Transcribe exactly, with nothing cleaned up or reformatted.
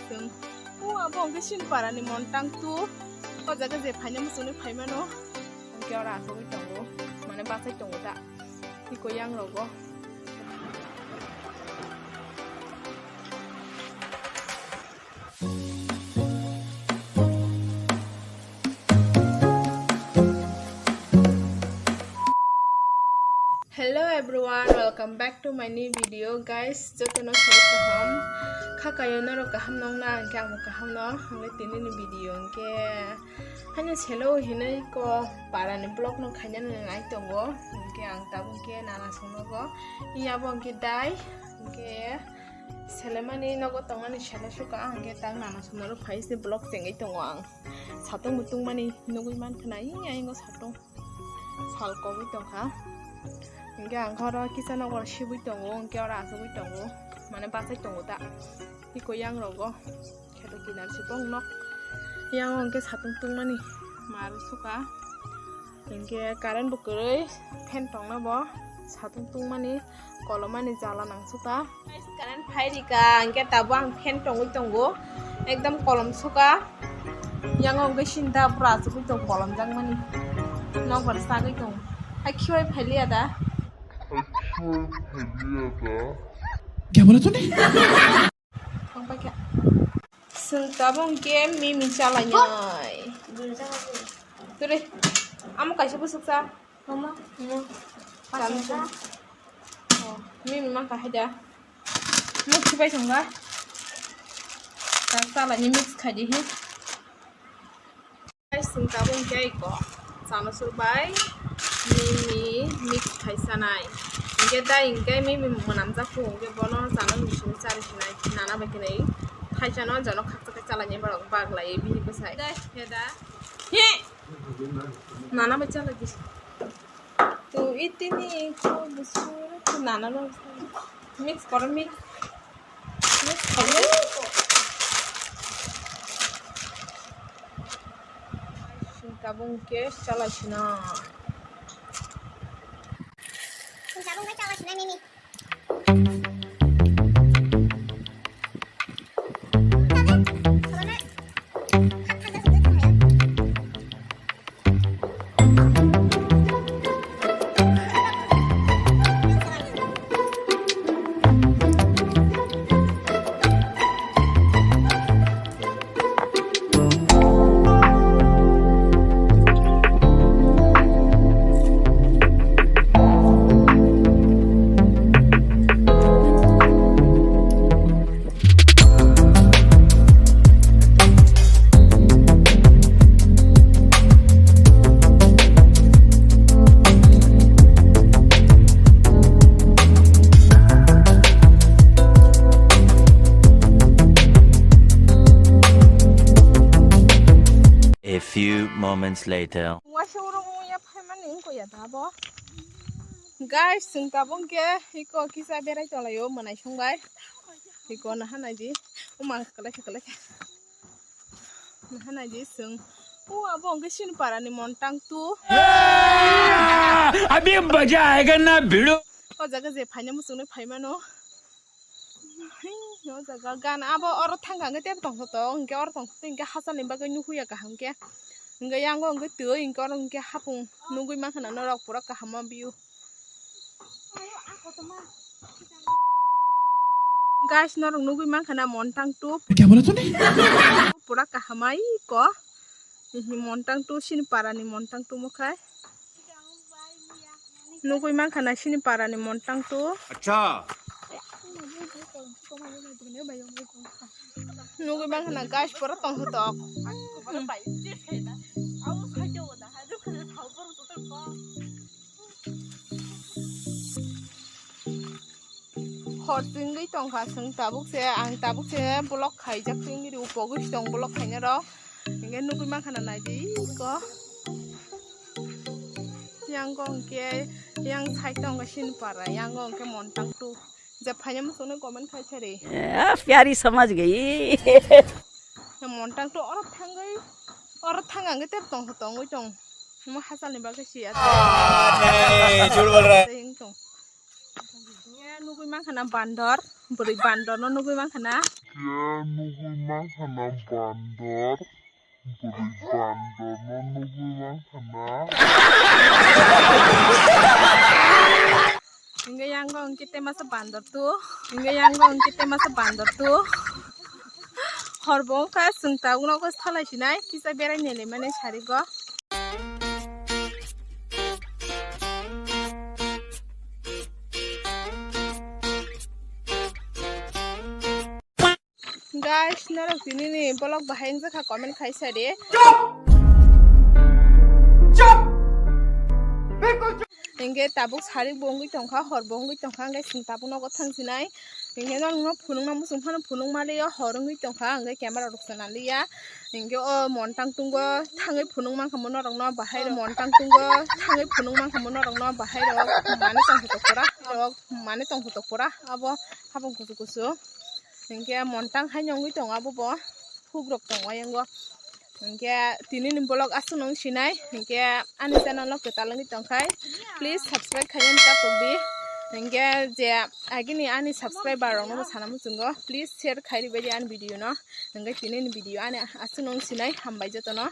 Chwng, o abo hwnkhe chini parani Montang tu. O jaga je phaina muchungwi phaimano. Hwnkhe oro achugwi tongo. Mane bachai tongo da. Tiko yang rogo. Hello everyone, welcome back to my new video, guys. Jotono sari kaham, kha kayo norok kaham nong na, hwnkhe ang bo kaham no, hwnkhe tini ni video hwnkhe haino selo hinui ko para ni vlog no khaina nang ai tongo, hwnkhe ang tabuk khe nana song nogo, iya bo hwnkhe dai, hwnkhe selemani nogo tongmani selo suka, hwnkhe tak nana song norok phai se vlog chengwi tongo ang, satung mutung mani nugui mankha na, iya ingo satung. Sal kogwi tongkha. Hwnkhe ang khe oro kitchen o sibwi tongo, hwnkhe oro achugwi tongo, mane bachai tongo ta. Tiko yang rogo kheto kinar se bong nok. Yang o hwnkhe satung tungmani mar suka. Hwnkhe current bo kwrwi, fan tongna bo satung tungmani. Kolomani jala nang suka. Guys, current phai rika, hwnkhe tabuk ang fan tongwi tongo. Ekdom kolom suka. Yang o hwnkhe sinta pura achugwi tong kolom jakmani. Nokbar sagwi tong. Hai khiwai phailiya da. Kya bola tune? Thang paikha. Chwng tabuk hwnkhe mimi chalainai. Turi. Amo kaisa bwswk cha. Mama. Mama. Pasang sa. Oh, mimi mankha hai da. Muk sipai thangba. Ta salai ni mix khai di hi. Guys, chwng tabuk hwnkhe iko chana sur bai mimi mix khai sanai. Hwnkhe dai hwnkhe mimi mwnam jak kho hwnkhe bono chana mimi simi chari sinai. Nana bai khe nai. Thaisa no jono khakchak khe chalai ni borok bak lai bini bwsai. Dai, he da. He. Nana bai chalai di. Tu itini ko busur tu nana no mix kor mix. Mix kor. Tabuk hwnkhe chalai sina. Tabuk hwnkhe chalai sina mimi. A few moments later. Waisa oro wngya phaimani wngkha ya da bo. Guys, chwng tabuk khe iko kisa berai tonglaio mwnai songbai. Iko naha naidi. Uma kalai kalai. Naha naidi chwng. O abo hwnkhe chini parani Montang tu. Abhi maza aayega na bhidu. O jaga je phaina muchungwi phaimano. Hei, o jaga gan abo oro thangkha hwnkhe tebo tongthotok, hwnkhe oro tongthotok hwnkhe hachal ni bagwi nuhuya kaham khe. Hwnkhe yango hwnkhe twi, hwnkhe oro hwnkhe hapung nugwi mankha na norok pura kaham o view. Guys, norok nugwi mankha na Montang tu. Kya bola tune? Pura kaham ai ko. Montang tu chini para ni Montang tu mukhai. Nugwi mankha na chini para ni Montang tu. Acha. Nugwi mankha na guys, pura tongthotok. Hor chwngwi tongkha chwng tabuk se, ang tabuk se vlog khaijak chwngwi ri upogwi se tong vlog khaina rok. Hingke nugwi mankha na naidi iko. Yang kong ke, yang side tong ke sini para, yang kong ke Montang tu. Je phaina muchungno comment khai sari. Eh, pyari samajh gayi. Montang tu oro thangwi, oro thang ang ke tep tong tongwi tong. Mo hachal ni bagwi siya. Ah, nahi, jhut bol raha hai. Teng tong. Nugwi mankha na bandor, bwrwi bandor no nugwi mankha na. Ya nugwi mankha na bandor, bwrwi bandor no nugwi mankha na. Hingke yango hingke temasa bandor tu, hingke yango hingke temasa bandor tu. Horbo wngkha chwng tabuk nogo thalai sinai kisa berai nele mani sarigo. Guys, norok tini ni vlog bahai wngjakha comment khai sa di. Hingke tabuk sarik bo wngwi tongkha, hor bo wngwi tongkha, hingke chwng tabuk nogo thang sinai. Hingke norok no phunuk na muchung phano phunuk maliya, hor wngwi tongkha, hingke camera rok chana liya. Hingke o montang tungo thangwi phunuk mankha mo norok no bahai rok, montang tungo thangwi phunuk mankha mo norok no bahai rok, mane tongthotok pora, rok mane tongthotok pora, abo habang kusu kusu. Hingke montang hai wngwi tongo abo bo, hubrok tongo yango. Hingke tini ni vlog aswk nung sinai, hingke ani channel no kwtal wngwi tongkhai, please subscribe khaina ta pokdi. Hingke je agini ani subscriber rok no sana muchungo, please share khai ribai di ani video no. Hingke tini ni video ani aswk nung sinai, hambai jotono.